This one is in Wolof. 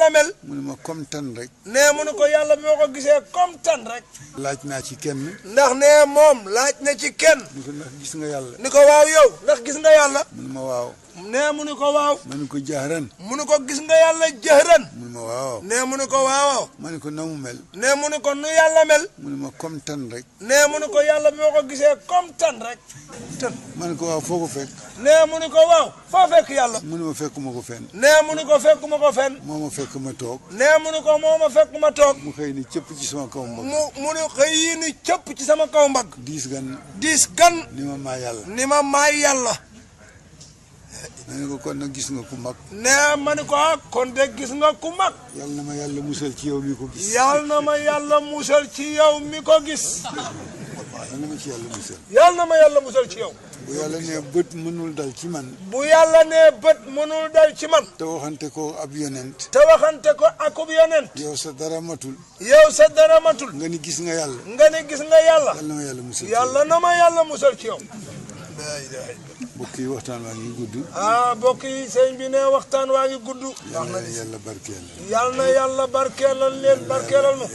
yàlla mel. mu ne ma comme tan rek. nee mu ne ko yàlla bi ma ko gisee comme tan rek. laaj naa ci kenn. ndax nee moom laaj na ci kenn. ni ko ndax gis nga yàlla. ni ko waaw yow ndax gis nga yàlla. mu ne ma waaw. nee mu ne ko waaw. ma ne ko jahran. mu ne ko gis nga yàlla jahran. mu ne ma waaw. nee mu ne ko waaw. ma ne ko na mu mel. nee mu ne ko nu yàlla mel. mu ne ma comme tan rek. nee mu ne ko yàlla bi ma ko gisee comme tan rek. tan. ma ne ko waaw foo ko fekk. nee mu ne ko waaw foo fekk yàlla. mu ne ma fekkuma ko fenn. nee mu ne ko fekkuma ko fenn. moo ma fekk ma toog. nee mu ne ko moo ma fekk ma toog. mu xëy ni cëpp ci sama kaw mbagg. mu ne xëy yi ni cëpp ci sama kaw mbagg. diis gan. diis gan. ni ma maa yàlla. ni ma maay yàlla. ma ne ko kon nag gis nga ku mag. nee ma ne ko kon de gis nga ku mag. yàlla na ma yàlla musal ci yow mi ko gis. yàlla na ma yàlla musal ci yow mi ko gis. yàlla na ma ci yàlla musal. yàlla na ma yàlla musal ci yow. bu yàlla nee bët mënul dal ci man. bu yàlla nee bët mënul dal ci man. te waxante ko ab yonent. te waxante ko akub yonent. yow sa dara matul. yow sa dara matul. nga ni gis nga yàlla. nga ne gis nga yàlla. yàlla na ma yàlla musal. yàlla na ma yàlla musal ci yow. mbokk yi waxtaan waa ngi gudd. mbokk yi sëñ bi ne waxtaan waa ngi gudd. yàlla yàlla barkeel. yàlla na yàlla barkeelal leen barkeelal ma.